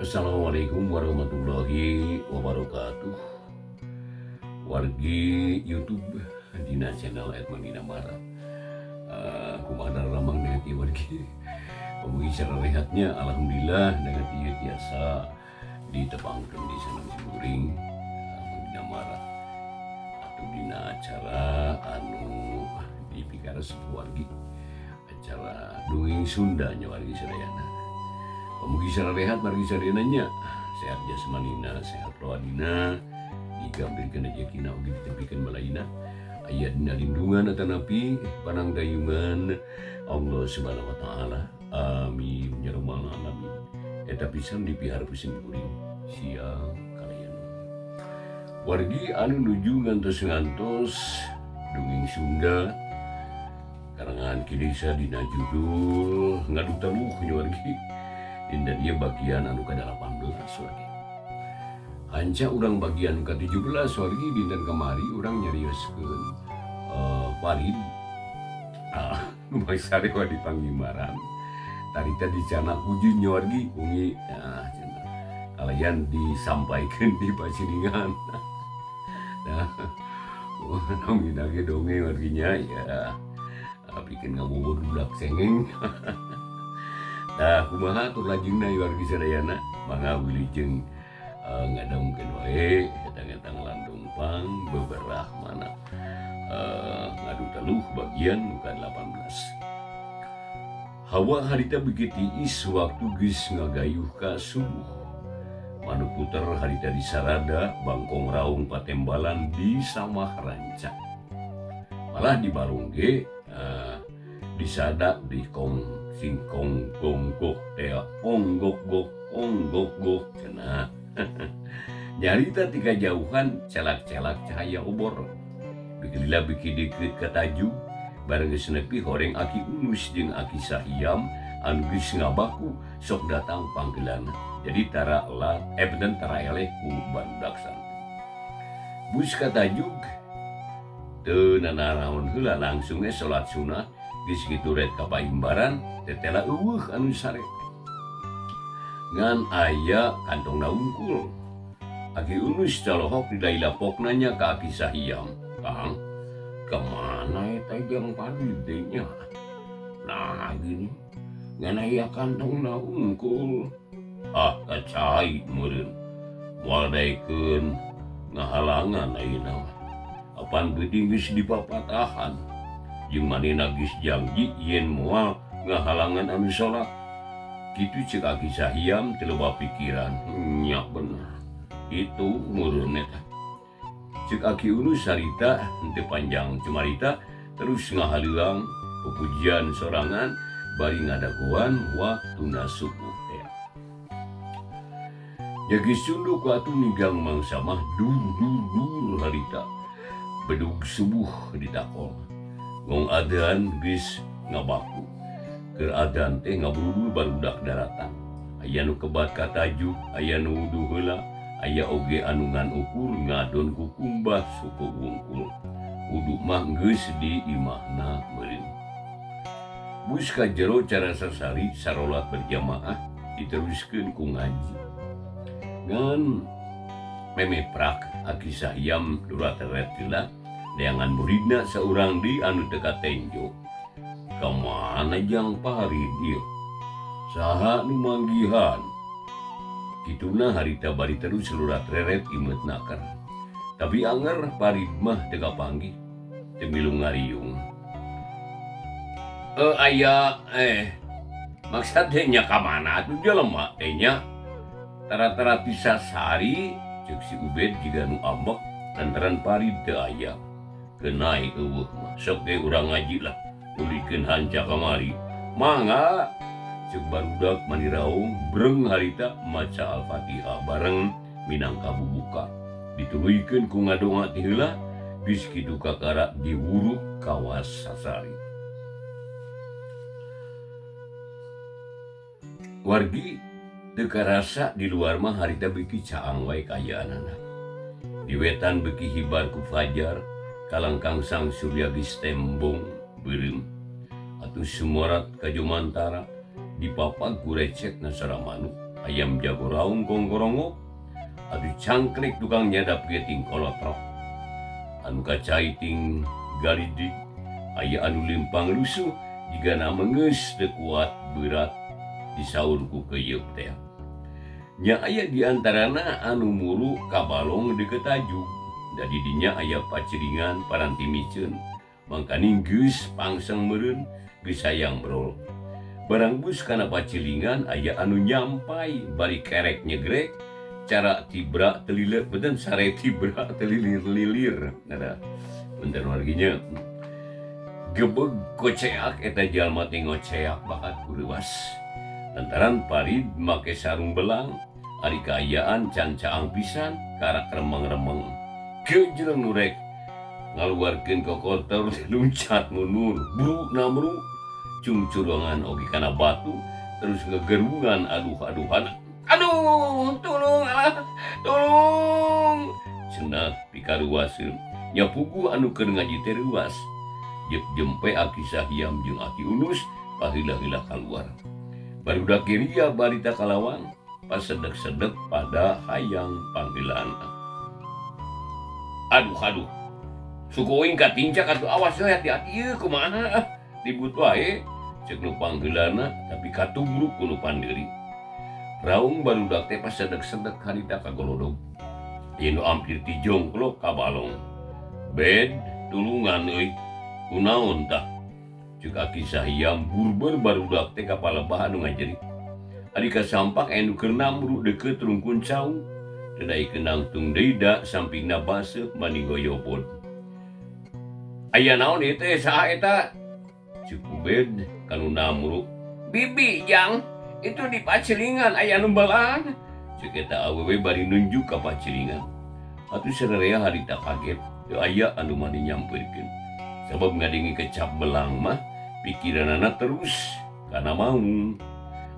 Assalamualaikum warahmatullahi wabarakatuh. Wargi YouTube dina channel Edmond Dinamara. Kumaha daramang dengan ieu wargi? Pamugi sarehatnya, alhamdulillah dengan ieu tiasa ditepangkeun di channel simkuring Mang Dinamara. Atau dina acara anu dipikaresep wargi, acara dongeng Sunda nya wargi sadayana. Pamugi sarehat wargi sadayana nya, sehat jasmanina, sehat rohanina, digampilkeun rejekina oge ditepikeun balaina, aya dina lindungan atanapi pananggayungan Allah Subhanahu wa taala. Amin ya rabbal alamin. Eta pisan dipiharep simkuring siang kalayan. Wargi anu nuju ngantos-ngantos dongeng Sunda karangan Ki Desa dina judul Ngadu Teluh nya wargi. Dinten ieu bagian anu ka-18 wargi. Hanca urang bagian ka-17 wargi, dinten kamari urang nyarioskeun Farid nu sarewa di Pangimbaran. Tarita dicanak wujud nya wargi, ungi cenah kalayan disampaikan di Paciningan. Nah, namina ge dongeng warginya ya, bikin ngabobo budak cengeng. Nah, kumaha tur lajengna wargi sadayana? Mangga wilujeng ngadongkeun wae etang-etang landung pang beberah mana Ngadu Teluh bagian nu ka-18. Hawa harita beuki tiis waktu geus ngagayuh ka subuh. Manuk puter harita di sarada, bangkong raung patembalan di samah ranca. Malah di balong ge disada di kong singkong gong gok tea ong gok gok ong gok gok cenah. Nyarita ti kajauhan celak-celak cahaya obor. Beuki lila beuki deukeut ka tajug, bareng geus nepi horeng Aki Unus jeung Aki Sahiam anu geus ngabaku sok datang panggeulana. Jadi tara elat benten tara eleh ku barudak santri. Bus ka tajug teu nanaraon heula, langsung ge salat sunah, geus kitu ret ka paimbaran tetela eueuh anu sare. Ngan aya kantongna wungkul. Aki Unus calohok dilailapokna nya ka Aki Sahiam. Kang, kemana eta jang Farid teh nya? Nah gini, ngan aya kantongna wungkul. Ah, kacai meureun. Moal daekeun ngahalangan ayeuna mah. Apan peuting geus dipapatahan. Jeung manehna geus janji yen moal ngahalangan anu salat. Kitu ceuk Aki Sahiam teu loba pikiran. Nya bener. Itu meureun eta. Ceuk Aki Unus harita henteu panjang cumarita terus ngahaleuang pupujian sorangan bari ngadagoan waktuna subuh teh. Nya geus sunduk atuh nigang mangsa mah dur dur dur harita. Bedug subuh ditakol. Gong adzan geus ngabaku. Keur adzan teh ngabrudul barudak daratan. Aya nu kebat ka tajug, aya nu wuduh heula, aya oge anu ngan ukur ngadon kukumbah suku wungkul. Wudu mah geus di imahna meureun. Bus ka jero cara sasari sarolat berjamaah diteruskeun ku ngaji. Ngan memeh prak Aki Sahiam durat-ret heula neangan muridna saurang deui anu teu katenjo. Ka mana jang Farid ieu? Saha nu manggihan? Kituna harita bari terus lurat reret imeut naker. Tapi anger Farid mah teu kapanggih, teu milu ngariung. Aya maksad teh nya ka mana atuh jelema teh nya? Tara-tara bisa sari ceuk si Ubed jiga nu ambek lantaran Farid teu aya. Keunai eueuh mah sok ge urang ngaji lah nulikeun hanca kamari. Mangga ceuk barudak maniraung breng harita maca Al-Fatihah bareng minangka bubuka. Dituluykeun ku ngadonga ti heula geus kitu kakara diwuruk kawas sasari. Wargi teu karasa di luar mah harita beuki caang wae kaayaanana. Di wetan beuki hibar ku fajar, kalangkang sang surya geus tembong beureum. Atuh sumorat ka jumantara dipapag ku recek nasara manuk. Ayam jago raung gonggorongok atuh cangklik tukang nyadap ge ting kolotrok. Anu kacai ting galidig aya anu lempang rusuh jigana mengeus teu kuat berat disaur ku keuyeub teh. Nya aya di antarana anu muru ka balong deukeut tajug. Da di dinya aya paciringan paranti miceun. Mangkaning geus pangseng meureun geus hayang brol. Barang bus kana pacilingan aya anu nyampai bari kerek nyegrek cara tibra telilir benten sare tibra telilir-lilir. Ada punten warginya. Gebeg koceak eta jalma teh ngoceak bakat ku leuwas. Lantaran Parid make sarung belang ari kaayaan can caang pisan karak remeng-remeng. Kejeleng nu rek ngaluarkeun kokotor luncat mundur bru namru cungcurangan oge kana batu terus ngegerungan aduh-aduhan. Aduh, tolong alah, tolong. Cenah pikaruaseun. Nya puguh anu keur ngaji teh reuas. Jeung jempe Aki Sahiam jeung Aki Unus paheula-heula kaluar. Barudak geria barita kalawang pasedek-sedek pada hayang panggilan. Aduh aduh. Suku uing katincak atuh awas we hati-hati ieu kumaha ribut wae ceuk nu panggeulana tapi katubruk ku nu panderi. Raung barudak teh pasedek-sedek harita kagolodog. Ieu nu ampir ti jongklok ka balong. Bed tulungan euy. Kunaon tah? Ceuk Aki Sahiam burber barudak teh ka palebah anu ngajerit. Ari kasampak aya nu keur namru deukeut rungkun cau. Teu daekeun nangtung deui da sampingna baseuh mani goyobod. Aya naon ieu teh saha eta? Ceuk Ubed ka nu namru. Bibi jang, itu di pacilingan aya nu belang. Ceuk eta awewe bari nunjuk ka pacilingan. Atuh sararea harita kaget, teu aya anu mani nyampeurkeun. Sabab ngadenge kecap belang mah pikiranana terus kana maung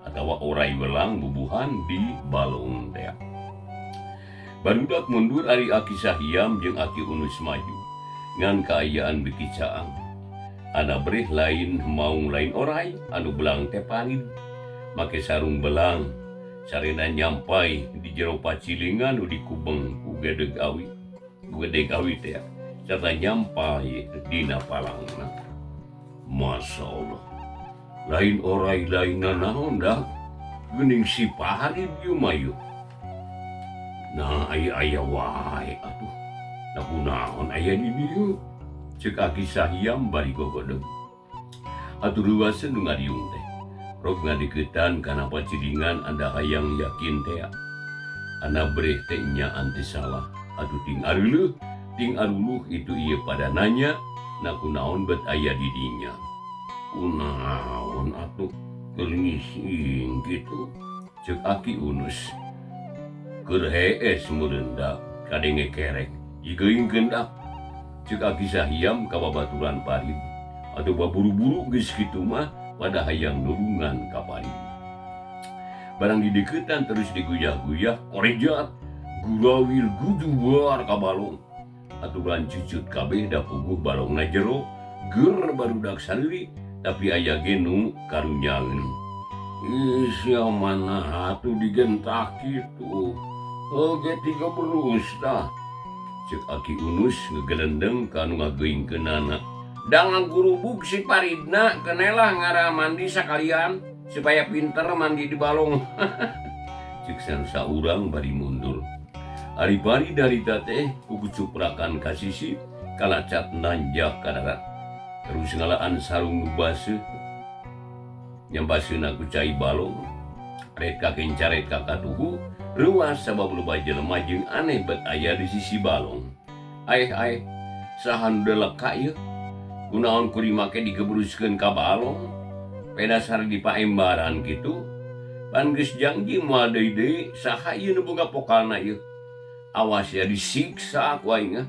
atawa orai belang bubuhan di balong teh. Barudak mundur ari Aki Sahiam jeung Aki Unus maju ngan kaayaan beuki caang. Ana breh lain maung lain orai anu belang teh Parid make sarung belang sarena nyampai di jero pacilingan nu dikubeng ku gedeg awi. Ku gedeg awi teh sarta nyampai dina palangna. Masya Allah. Lain orai lain nanaon dah. Geuning si Parid ieu mah ieu. Nah aya-aya wae atuh. Nah kunaon aya di dieu? Ceuk Aki Sahiam bari gogodeg. Atuh reuaseun nu ngadiung teh. Rog ngadeuketan kana pacilingan anda hayang yakin teh. Ana breh teh nyaan teh salah. Atuh ting areuleuh, ting aruluh itu ieu pada nanya, na kunaon bet aya di dinya. Kunaon atuh keur ngising kitu? Ceuk Aki Unus. Keur hees meureun da kadenge kerek. Jigeuingkeun dak. Ceuk Aki Sahiam ka babaturan Parid. Atuh baburu-buru geus kitu mah pada hayang nulungan ka Parid. Barang dideuketan terus diguyah-guyah korejat gurawir gujubar ka balong. Aturan cucut kabeh da puguh balongna jero ger barudak sariri tapi aya ge nu karunyaeun. Ih sia mana atuh digentak kitu. Oge tiga berus tah. Ceuk Aki Unus ngegelendeng ka anu ngageuingkeunana. Da ngagurubug si Paridna kenelah ngara mandi sakalian supaya pinter mandi di balong. Ceuk saurang bari mundur. Ari Parid harita teh ku kucuprakan ka sisi kalacat nanjak ka darat. Terus ngalaan sarung nu baseuh. Nyambaseuna ku cai balong. Ret ka kencaret ka katuhu reuas sabab loba jelema jeung aneh bet aya di sisi balong. Aeh aeh saha nu deleka ieu? Kunaon ku dimake digebruskeun ka balong? Pedasar di paembaran kitu. Pan geus janji moal deui-deui saha ieu nu boga pokalna ieu? Awas ya disiksa ku aing ah.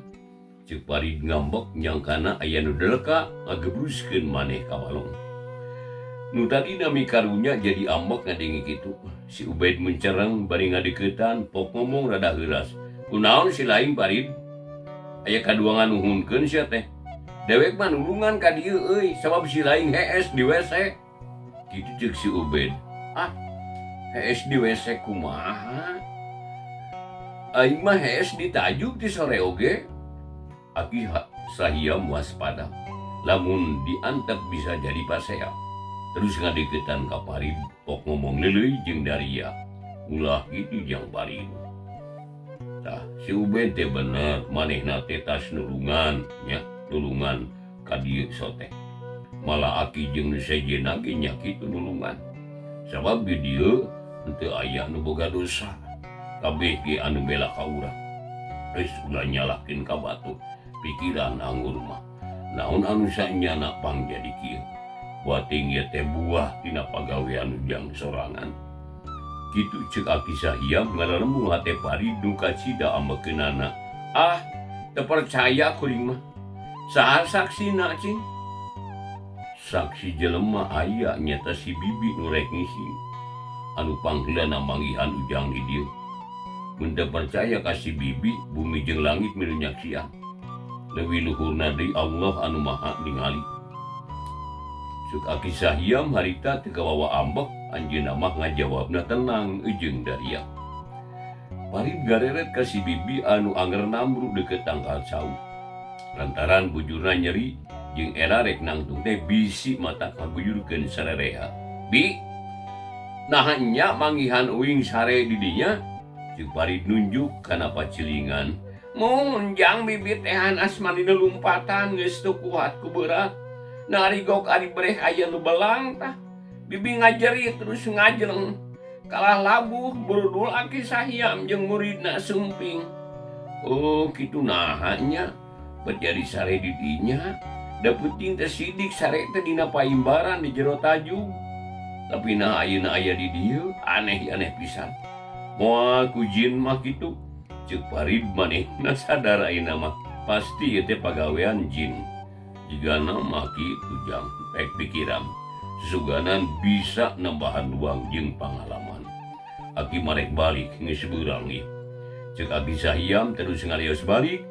Ceuk Parid ngambek nyangkana aya nu deleka ngagebruskeun maneh ka balong. Nu tadina mikarunya jadi ambek ngadenge kitu. Si Ubed mencereng bari ngadeuketan pok ngomong rada heuras. Kunaon si lain Parid? Aya kadua nganuhunkeun sia teh. Dewek mah nulungan ka dieu euy sabab si lain hees di WC. Kitu ceuk si Ubed. Ah, Hees di WC kumaha? Aing mah hees ditajuk ti sore oge. Aki Sahiam waspada. Lamun diantep bisa jadi pasea. Terus ngadeukeutan ka Farid, pok ngomong leuleuy jeung Daria. Ulah kitu jang Farid. Tah, si Ubed teh bener manehna teh tas nulungan nya, nulungan ka dieu sote. Malah aki jeung nu sejenna ge nya kitu nulungan. Sabab di dieu henteu aya nu boga dosa. Kabeh ge anu bela ka urang. Geus ulah nyalahkeun ka batur, pikiran anggur mah. Naon anu sanyana pang jadi kieu. Bating ieu teh buah tina pagawean ujang sorangan. Kitu ceuk Aki Sahiam ngalalembung hate Farid nu kacida ambekeunana. Ah, teu percaya kuring mah. Saha saksina cing? Saksi jelema aya nyata si Bibi nu rek ngising. Anu pangheulana manggihan ujang di dieu. Mun teu percaya ka si Bibi, bumi jeung langit milu nyaksian. Leuwih luhurna deui Allah anu Maha ningali. Ceuk Aki Sahiam harita teu kawawa ambek, anjeunna mah ngajawabna tenang jeung daria. Farid gareret ka si Bibi anu anger namru deukeut tangkal cau. Lantaran bujurna nyeri jeung era rek nangtung teh bisi mata kaguyurkeun sarereha. Bi, naha nya manggihan uing sare di dinya? Ceuk Farid nunjuk kana pacilingan. Mun jang Bibi tehan asmani nu lumpatan geus teu kuat ku beurat. Narigok ari breh aya nu belang tah. Bibi ngajerit terus ngajleng. Kalah labuh burudul Aki Sahiam jeung muridna sumping. Oh kitu naha nya bet jadi sare di dinya. Da peuting teh sidik sare teh dina paimbaran di jero tajug. Tapi nah ayeuna aya di dieu aneh-aneh pisan. Moal ku jin mah kitu. Ceuk Farid manehna sadar ayeuna mah pasti ieu teh pagawean jin. Jigana mah kitu jang pek pikiran. Susuganan bisa nambahan luang jeung pangalaman. Aki marek balik geus beurang ieu. Ceuk Aki Sahiam terus ngalios balik,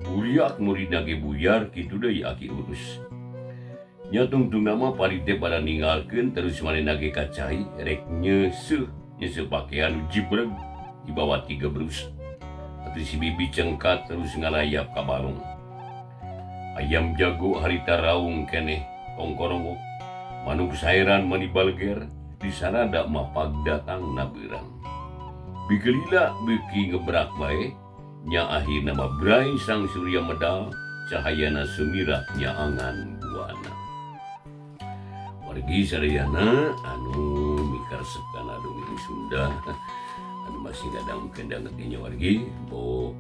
buriak muridna ge buyar kitu deui Aki urus. Nya tungtungna mah Farid teh pada ninggalkeun terus manehna ge ka cai rek nyeuseuh nyeuseuh pakean nu jibreg dibawa tiga brus. Atuh si Bibi cengkat terus ngalayap ka balong. Ayam jago harita raung keneh kongkorongok. Manuk saeran mani balger di sarada mapag datang na beurang. Bigelila beuki ngebrak bae nya akhirna mah brai sang surya medal cahayana sumirat nyaangan buana. Wargi sadayana anu mikaresep kana dongeng Sunda anu masih ngadangkeun danget nya wargi bo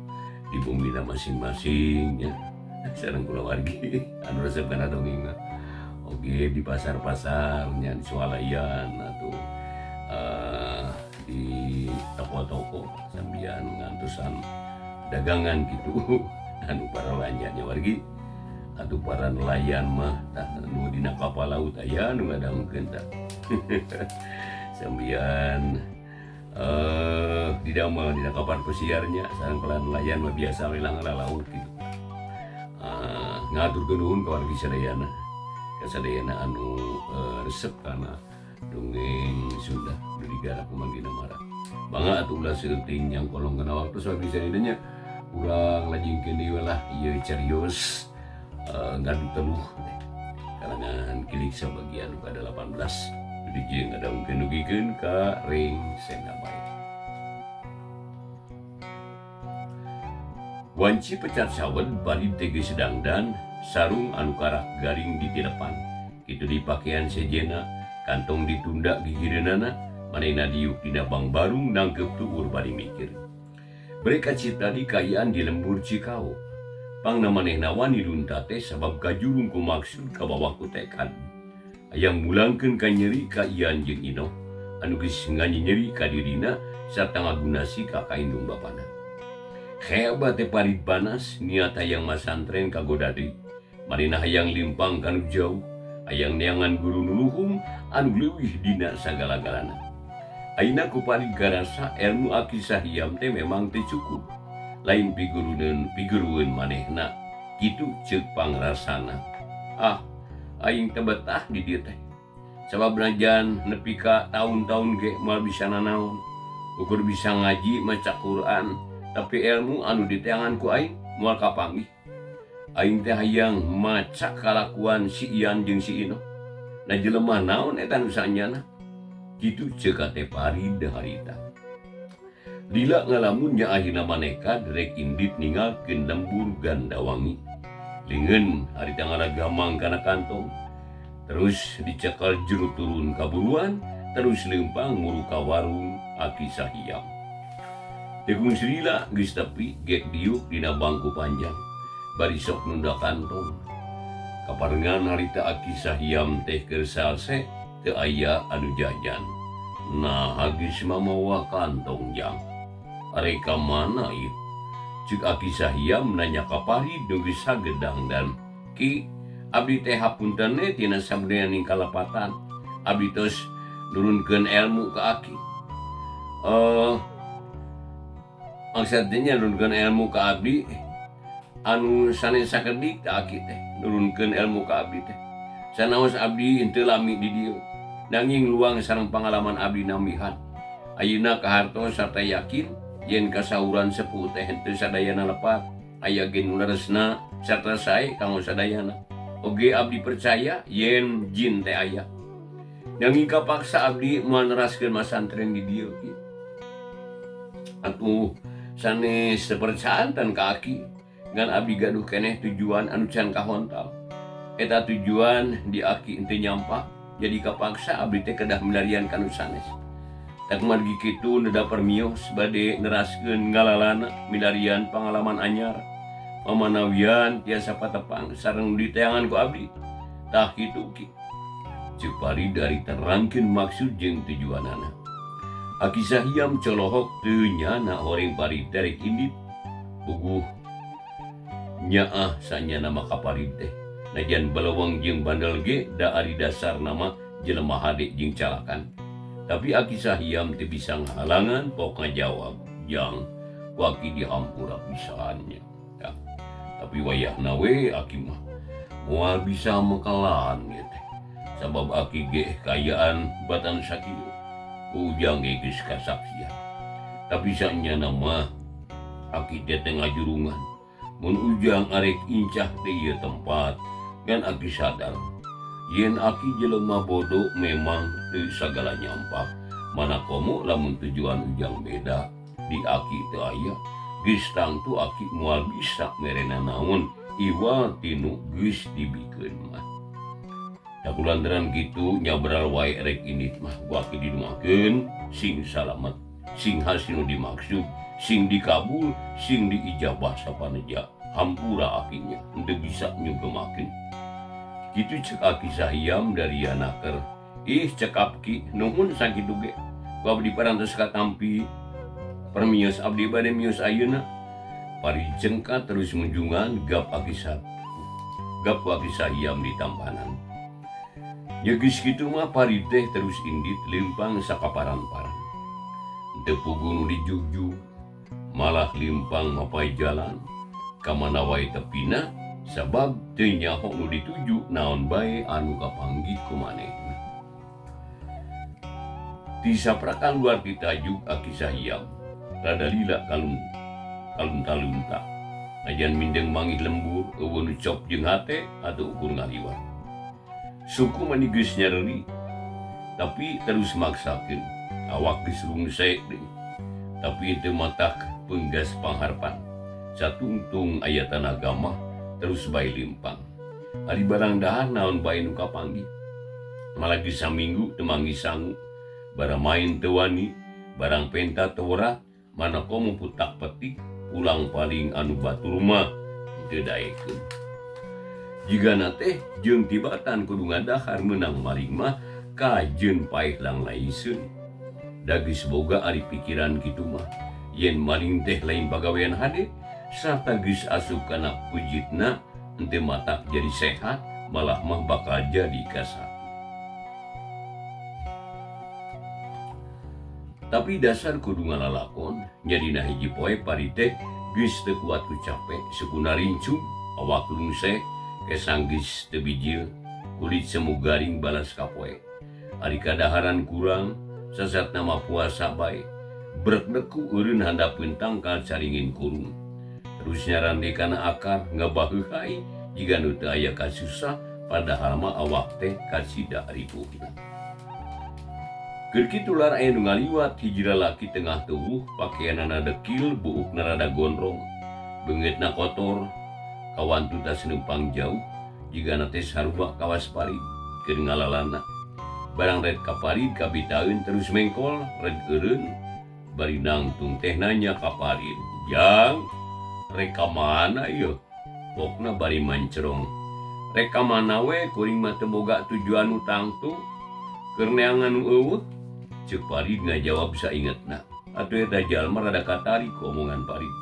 di bumina masing-masing nya sareng kulawargi anu resep kana dongeng mah. Oge di pasar-pasar nya di swalayan atau di toko-toko sambian ngantosan dagangan gitu anu para lanjanya wargi atau para nelayan mah tah nu dina kapal laut aya nu ngadangkeun tah. Sambian didamel dina kapal pesiarnya sareng para nelayan mah biasa we langgar laut gitu. Ngaturkeun nuhun ka wargi sadayana kasadayana anu resep kana dongeng Sunda nu digarap ku Mang Dina Mara. Mangga atuh ulah seuting yang kolong kana waktu wargi sadayana nya urang lajengkeun deui we lah ieu carios ngadu teluh teh kalangan kilik sabagian nu ka-18 nu dijieun ngadangkeun dugikeun ka rengsena bae. Wanci pecat sawed Farid teh geus dangdan sarung anu karak garing di tilepan. Kitu dipakaian sejena kantong ditunda gigireunana manehna diuk dina bang barung nangkeup tuur bari mikir. Mereka cipta di kaayaan di lembur Cikao. Pangna manehna wani lunta teh sabab kajurung ku maksud kabawa ku tekad. Hayang mulangkeun ka nyeri ka Ian jeung Inoh anu geus nganyeri ka dirina sarta ngagunasi ka kaindung bapana. Hebat teh Farid panas niat hayang masantren kagoda deui. Manehna hayang limpang ka nu jauh, hayang neangan guru nu luhung anu leuwih dina sagala-galana. Ayeuna ku Farid garasa ilmu Aki Sahiam teh memang teu cukup. Lain pigurueun manehna kitu ceuk pangrasana. Ah, aing teh betah di dieu teh. Sabab najan nepi ka taun-taun ge moal bisa nanaon. Ukur bisa ngaji maca Quran, tapi ilmu anu diteangan ku aing moal kapanggih. Aing teh hayang maca kalakuan si Ian jeung si Ino. Na jelema naon eta nu sanyana? Kitu ceuk Ate Parid harita. Lila ngalamun nya akhirna maneka rek indit ninggalkeun lembur Gandawangi. Lingeun harita ngaragamang kana kantong. Terus dicekal juru turun kaburuan, terus leumpang muru ka warung Aki Sahiyam. Tekung Srila geus tepi gek diuk dina bangku panjang. Bari sok nunda kantong. Kaparengan harita Aki Sahiyam teh keur salse teu aya anu jajan. Nah geus mamawa kantong jang. Arek ka mana ieu? Ceuk Aki Sahiyam nanya ka Parid nu geus sagedang dan Ki abdi teh hapunten we tina sabdeaning kalepatan. Abdi tos nurunkeun ilmu ka Aki. Maksudnya nurunkeun ilmu ka abdi anu sanes sakedik ka Aki teh nurunkeun ilmu ka abdi teh. Sanaos abdi henteu lami di dieu. Nanging luang sareng pangalaman abdi nambihan. Ayeuna kahartos sarta yakin yen kasauran sepuh teh henteu sadayana lepat, aya ge nu leresna sarta sae kanggo sadayana. Oge abdi percaya yen jin teh aya. Nanging kapaksa abdi moal neraskeun masantren di dieu ki. Atuh sanes percaantan ka Aki ngan abdi gaduh keneh tujuan anu can kahontal. Eta tujuan di Aki henteu nyampak, jadi kapaksa abdi teh kedah milarian ka nu sanes. Tak margi kitu neda permios bade neraskeun ngalalana milarian pangalaman anyar. Pamanawian tiasa patepang sareng diteangan ku abdi. Tah kitu Ki. Ceuk Parid dari terangkeun maksud jeung tujuanana. Aki Sahiyam colohok teu nyana horeng Parid teh rek indit. Puguh nyaah sanyana maka Parid teh. Najan baleweng jeung bandel ge da ari dasar nama jelema hade jeung calakan. Tapi Aki Sahiyam teu bisa ngahalangan pok ngajawab jang ku Aki dihampura pisan nya. Tah, tapi wayahna we Aki mah moal bisa mekelan ieu teh. Sabab Aki ge kaayaan batan sakieu. Ujang ge geus kasaksian. Tapi sanyana mah Aki teh teu ngajurungan. Mun Ujang arek incah teh ieu tempat ngan Aki sadar yen Aki jelema bodoh memang teu sagala nyampak. Mana komo lamun tujuan Ujang beda di Aki teu aya. Geus tangtu Aki moal bisa merena naon iwal tinu geus dibikeun mah. Da kulantaran kitu nyabral wae rek indit mah ku Aki didumakeun sing salamet, sing hasil nu dimaksud, sing dikabul, sing diijabah sapaneja. Hampura Akinya henteu bisa nyugemakeun. Kitu cek Aki Sahiyam dari Yanaker. Ih cekap Ki, nuhun sakitu ge. Ku abdi parantos katampi permios abdi bade mios ayeuna. Pari jengka terus munjungan gap Aki Sa. Gap ku Aki Sahiyam di tampanan. Nya geus kitu mah Parid teh terus indit leumpang sakaparan-paran. Teu puguh nu dijugjug, malah limpang mapai jalan. Ka mana wae tepina sabab teu nyaho nu dituju naon bae anu kapanggih ku manehna. Tisaprakan luar ditajuk Aki Sahiyam, rada lila kalunta-lunta. Najan mindeng mangih lembur, eueuh nu cop jeung hate atuh ukur ngaliwat. Suku mani geus nyareri, tapi terus maksakeun. Awak geus rungse deui, tapi teu matak penggas pangharpan. Satungtung aya tanaga mah terus bae limpang. Ari barang dahar naon bae nu kapanggih. Malah geus saminggu teu manggih sangu. Barang main teu wani, barang penta teu werah, mana komo putak petik pulang paling anu batur mah teu daekeun. Jigana teh jeung tibatan kudu ngadahar meunang maling mah kajeun paeh langlaiseun. Da geus boga ari pikiran kitu mah, yen maling teh lain pagawean hade, sarta geus asup kana pujitna henteu matak jadi sehat, malah mah bakal jadi kasakit. Tapi dasar kudu ngalalakon, nyadina hiji poe Parid teh geus teu kuat ku cape, sukuna rincung, awak rungse, kesang geus teu bijil, kulit semu garing balas kapoe. Ari kadaharan kurang sasatna mah puasa bae. Brek deku eureun handapeun tangkal caringin kurung. Terus nyarande kana akar ngabaheuhai jiga nu teu aya kasusah padahal mah awak teh kasida ripuhna. Keur kitu lar aya nu ngaliwat hiji lalaki tengah tuwuh pakeanana dekil buukna rada gondrong. Beungeutna kotor kawantu tas leumpang jauh jigana teh sarua kawas Parid keur ngalalana. Barang rek ka Parid kabitaeun terus mengkol rek eureun bari nangtung teh nanya ka Parid, "Jang, rek ka mana ieu?" Pokna bari mancerong. Rek ka mana we kuring mah teu boga tujuan nu tangtu keur neangan nu eueuh. Ceuk Parid ngajawab saingetna. Atuh eta jalma rada katarik ku omongan Parid.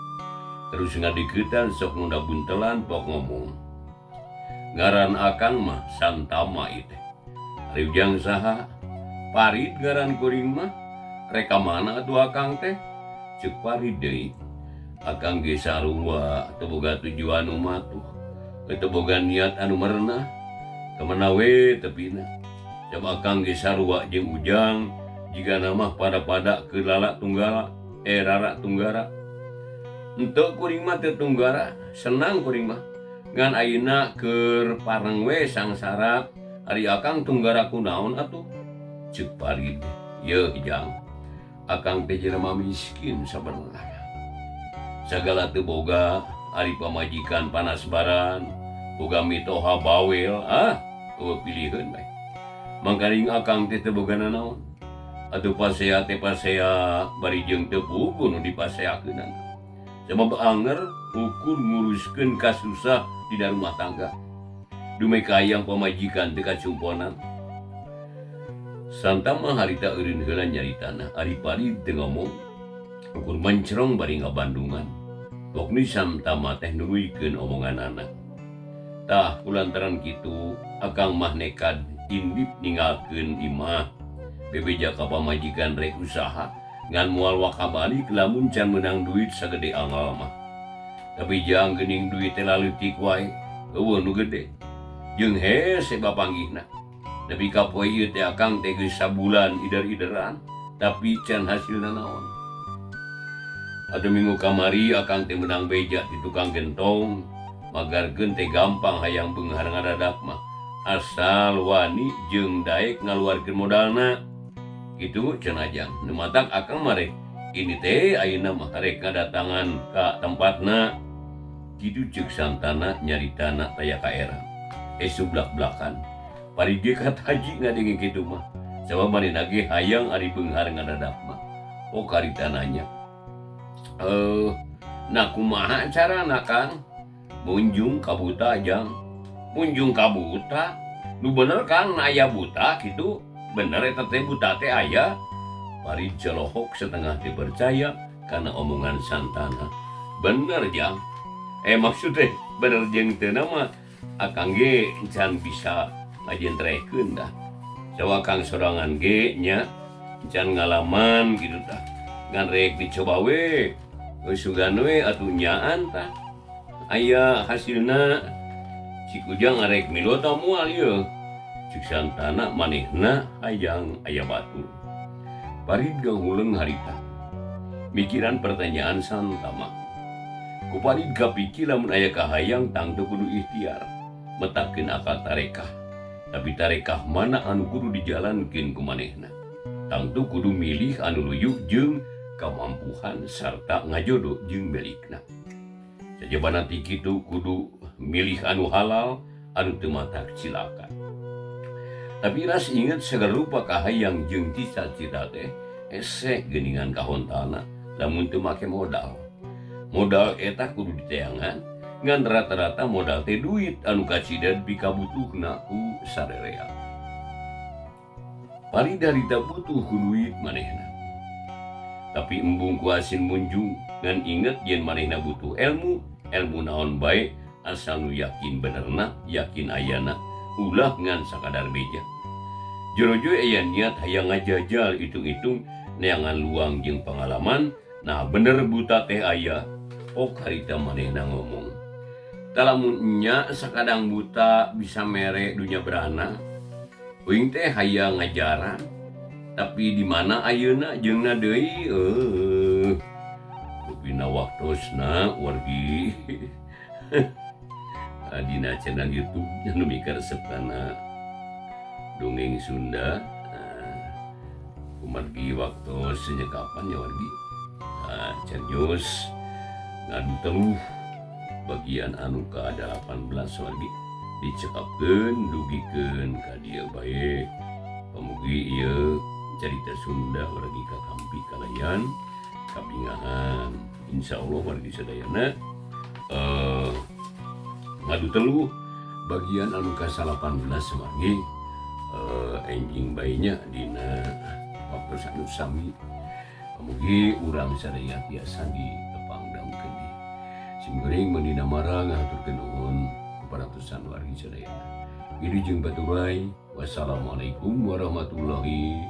Terus ngadeuketan sok nunda buntelan pok ngomong. Ngaran akang mah Santama ieu teh. Ari ujang saha? Parid ngaran kuring mah. Rek ka mana atuh akang teh? Ceuk Parid deui. Akang ge sarua teu boga tujuan nu matuh. Teu boga niat anu merenah. Ka mana we tepina. Coba akang ge sarua jeung ujang jigana mah pada-pada keur lala tunggara, rara tunggara. Henteu kuring mah teu tunggara, senang kuring mah. Ngan ayeuna keur pareng we sangsara, ari akang tunggara kunaon atuh? Ceuk Parid, "Yeuh jang, akang teh jelema miskin sabenerna. Sagala teu boga, ari pamajikan panas baran, boga mitoha bawel, ah, eueuh piliheun bae. Mangkaring akang teh teu boga nanaon. Atuh pasea teh pasea bari jeung teu puguh nu dipaseakeunana. Sabab anger ukur nguruskeun kasusah dina rumah tangga. Dume kahayang pamajikan teu kacumponan." Santama harita eureun heula nyaritana, ari Parid teu ngomong, ukur mencerong bari ngabandungan. Pokni Santama teh nuluykeun omonganana. Tah kulantaran kitu akang mah nekad indit ninggalkeun imah. Bebeja ka pamajikan rek usaha ngan moal waka balik lamun can meunang duit sagede anggal mah. Tapi jang geuning duit teh laleutik wae, eueuh nu gede. Jeung hese bapanggihna. Nepi ka poe ieu teh akang teh geus sabulan ider-ideran, tapi can hasilna naon. Atuh minggu kamari akang teh meunang beja di tukang gentong, magarkeun teh gampang hayang beunghar ngadadak mah. Asal wani jeung daek ngaluarkeun modalna. Kitu cenah jang. Nu matak akang mah rek ini teh ayeuna mah rek ngadatangan ka tempatna. Kitu ceuk Santana nyaritana taya ka era. Sublak-blakan. Parid ge kataji ngadenge kitu mah. Sabab manehna ge hayang ari beunghar ngadadak mah. Oh karita nanya. Nah kumaha carana Kang? Munjung ka buta jang. Munjung ka buta? Nu bener Kang, na aya buta kitu. Bener eta teh buta teh aya. Parid celohok setengah teu percaya kana omongan Santana. Bener jang. Maksud teh bener jeung teu mah akang ge can bisa ngajentrekeun dah. Sawa akang sorangan ge nya can ngalaman kitu tah. Ngan rek dicoba we. Sugan we atuh nyaan tah. Aya hasilna. Cik ujang arek milu atau moal ieu. Cik Santana manehna hayang aya batur. Parid gahuleng harita. Mikiran pertanyaan Santama. Ku Parid kapikir lamun aya kahayang tangtu kudu ikhtiar. Metakeun akal tarekah. Tapi tarekah mana anu kudu dijalankeun ku manehna. Tangtu kudu milih anu luyuh jeung kamampuhan sarta ngajodoh jeung milikna. Sajabana ti kitu kudu milih anu halal anu teu matak cilaka. Tapi ras inget segala rupa kahayang jeung cita-cita teh hese geuningan kahontana lamun teu make modal. Modal eta kudu diteangan ngan rata-rata modal teh duit anu kacida pikabutuhna ku sarerea. Parid harita butuh ku duit manehna. Tapi embung ku asin munjung ngan inget yen manehna butuh ilmu, ilmu naon bae asal nu yakin benerna, yakin ayana, ulah ngan sakadar beja. Jorojo aya niat hayang ngajajal hitung-hitung neangan luang jeung pangalaman, nah bener buta teh aya. Oh harita manehna ngomong. Talamun nya sakadang buta bisa mere dunya berana. Uing teh hayang ngajaran tapi di mana ayeuna jeung na deui rupina waktosna wargi dina channel YouTube anu mikaresep kana dongeng Sunda. Kumargi waktos kapan ya wargi, carios ngadu teluh bagian anu ka-18 wargi dicekapkeun dugikeun ka dieu bae. Pamugi ieu carita Sunda wargi kakampi kalayan kabingahan. Insya Allah wargi sadayana, ngadu teluh bagian anu ka-18 wargi, enjing bae nya dina waktu anu sami. Mugi urang sadaya tiasa ditepang dangukeun deui. Simkuring Mang Dina Mara ngahaturkeun nuhun keparatusan wargi sadayana. Wilujeng baturay. Wassalamualaikum warahmatullahi.